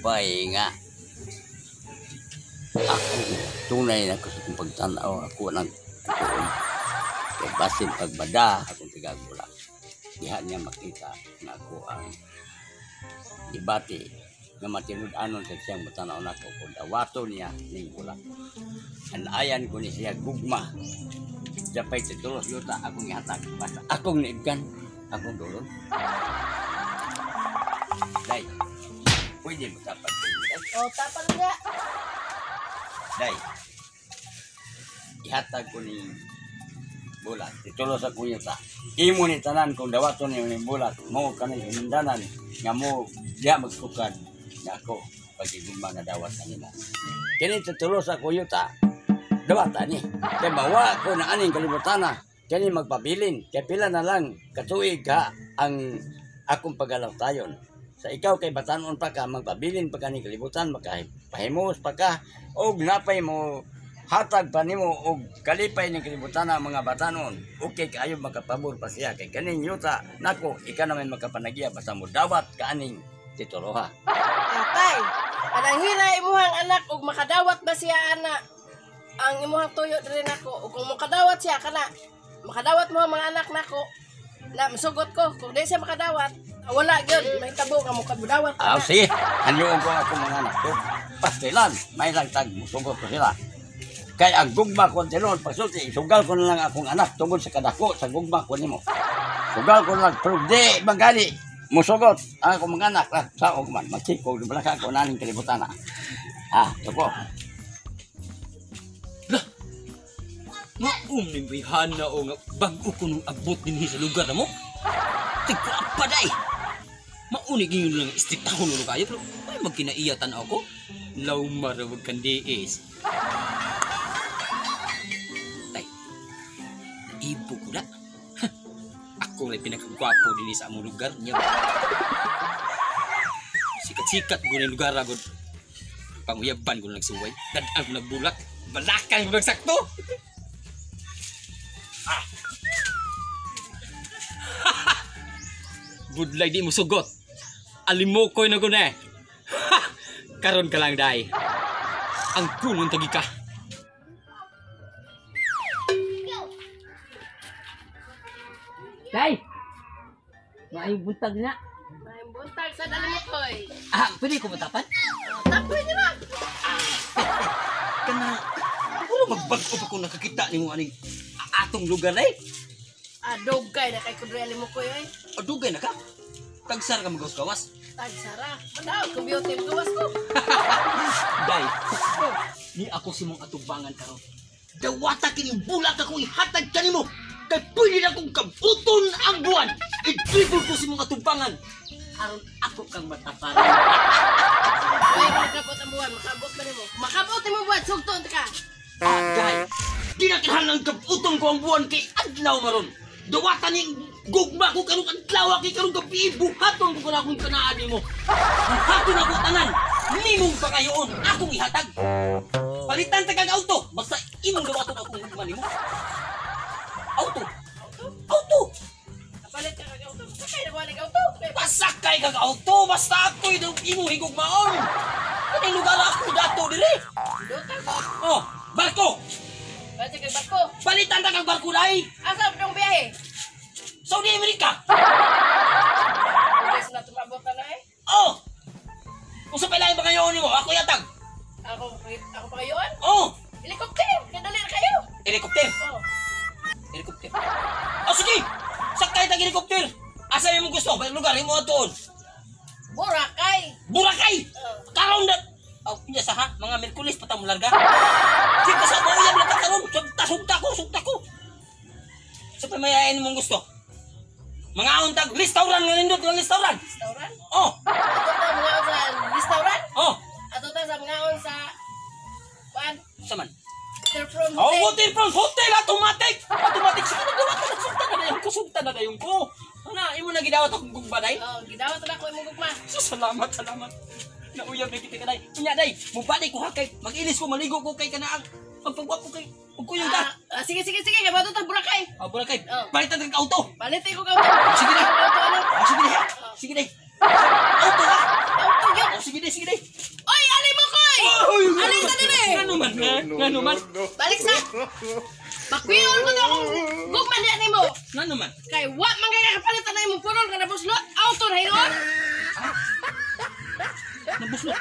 Kalipay nga ako tunay na ko sa akong pagtanaw ako ng tuon. Kay basin pagbada akong tigagulak. Diha niya makita nga ako ang debate nga matinud-anon sa siyang matanaw nako kung dawato niya ning bulak. Anayan ko ni siya gugma. Japay titulos yuta akong ihatag. Basta akong niibgan, akong dulon. Day, pwede mo tapat. O, tapan nga. Day, ihatag ko ni bulat. Titulos akong yuta. Imo ni tanan kung dawato niyo ni bulat. Mo kanang hinundanan nga mo diha magsukad nga ako pagigugma nga dawat kanimo. Kini titulos ako yuta. Dawata ni. Kay mawa ko na aning kalibutana. Kini magpabilin. Kay pila na lang katuig ka ang akong pagalaw tayon. Sa ikaw kay batanon pa ka, magpabilin pa ka ni kalibutan, makapahimos pa ka, og napay mo hatag pa nimo og kalipay ning kalibutan ang mga batanon. Okay kaayo makapabor pa siya kay kaning yuta nako ikaw naman makapanagiya basta mo dawat kaaning tituloha. Atay, anang hira imuhang anak og makadawat ba siya ana ang imuhang tuyo diri nako ug kung makadawat siya kana makadawat mo ang mga anak nako na masugot ko kung di siya makadawat wala gyud mahitabo nga mokadawat Ah, ana. sige, hanyoon ko ang akong mga anak ko. Pastilan, may lang tag musugot ko sila. Kay ang gugma ko tinuod pagsulti, sugal ko na lang akong anak tungod sa kadako sa gugma ko nimo. Sugal ko na lang, pero di magali musugot ang akong mga anak lah sa og man magsiko balaka ko naning kalibutan. Ah, tuko. Lah. Maum ni bihana o nga bag-o ko nung abot dinhi sa lugar na mo. Tigpa day. Mauni gyud lang istriktahon no kayo pero ay magkinaiya tan-aw ko. Lawmar ra wag kandiis. Tay. Ibo ko na. Ako rin pinakagwapo dinhi sa among lugar niya. Sikat-sikat ko na lugar agad. Panguyaban ko na nagsuway. Dadaan ko nagbulak. Balakan ko nagsakto. Ah. Budlay di mo sugot. Alimukoy na ko na eh. Karon ka lang, day. Ang kulong tagi ka. Day! Maayong buntag na. Maayong buntag sa Dalimukoy. Ah, pwede ko matapan? Tapoy nila. Kana, wala magbag-o pa kung nakakita nimo aning atong lugar eh. Ah, dugay na kay kudre Alimukoy oy. O dugay na ka. Tagsara ka magawas-gawas. Tagsara. Madaw ko beauty gawas ko. Day, ni ako si mong atubangan karon. Dawata kining bulak akong ihatag kanimo. Kay pwede na kong kabuton ang buwan. I-dribble ko si mong atubangan. Aron ako kang mataparan. Uy, makabot ang buwan, makabot ba nimo? Makabot nimo buwan, sugton ka. Ah, day, di na kinahanglan kabuton ko ang buwan kay adlaw maron. Dawata ning gugma ko karong adlaw kay karong gabi buhaton ko kana akong kanaan nimo. Buhaton ako tanan. Nimong pangayoon akong ihatag. Palitan ta kag auto basta imong dawaton akong gugma nimo. Auto. Auto. Kapalit ka kag auto. Sakay na buwan auto. Pasakay kag auto basta ako'y imong higugmaon. Kani lugar ako dato dire. Duta ko. Oh, barko. Palit kag barko. Palitan ta kag barko dai. Asa dong biyahe? Saudi America. Ugay na tumabot na eh. Oh. Usa pa lain pangayoon nimo, ako yatag. Ako pangayoon? Oh, Helicopter, kadali na kayo. helicopter. Oh. Helicopter. Oh, sige. Sakay tag helicopter. Asa imong gusto? Ba lugar imo atuon? Boracay. Boracay. Oh. Karon na. Oh, unya sa ha, mga Merkulis pa ta mo larga. Sige pa sa mauyab lang ta karon. Sugta, sugta ko, sugta ko. Sa pamayain mong gusto. Mga untag restaurant nga nindot nga restaurant. Restaurant? Oh. Ato ta mga sa restaurant? Oh. Ato ta sa mga sa kuan? Sa man? Waterfront Oh, Hotel. Waterfront Hotel automatic. Automatic sige nagdawat na sugta na dayon ko, sugta na dayon ko. Ana, imo na gidawat akong gugma day. Oh, gidawat na ako imong gugma. So, salamat, salamat. Nauyab na kita kanay. Unya day, mubalik ko ha kay mag-ilis ko, maligo ko kay kanaang magpagwapo kay ug kuyong ka. Ah, sige sige sige, kay bato ta Boracay. Ah, Boracay. Oh. Palitan kag auto. Palit ko kag auto. Sige na. Auto ano? Oh, sige na. Sige na. Auto ha. Auto gyud. Oh, sige na, sige na. Ngano man? Balik sa. Pakwion ko to akong gugma diha nimo. Ngano man? Kay wa man kay kapalitan na imong puron nga nabuslot. Auto na hinuon. Nabuslot.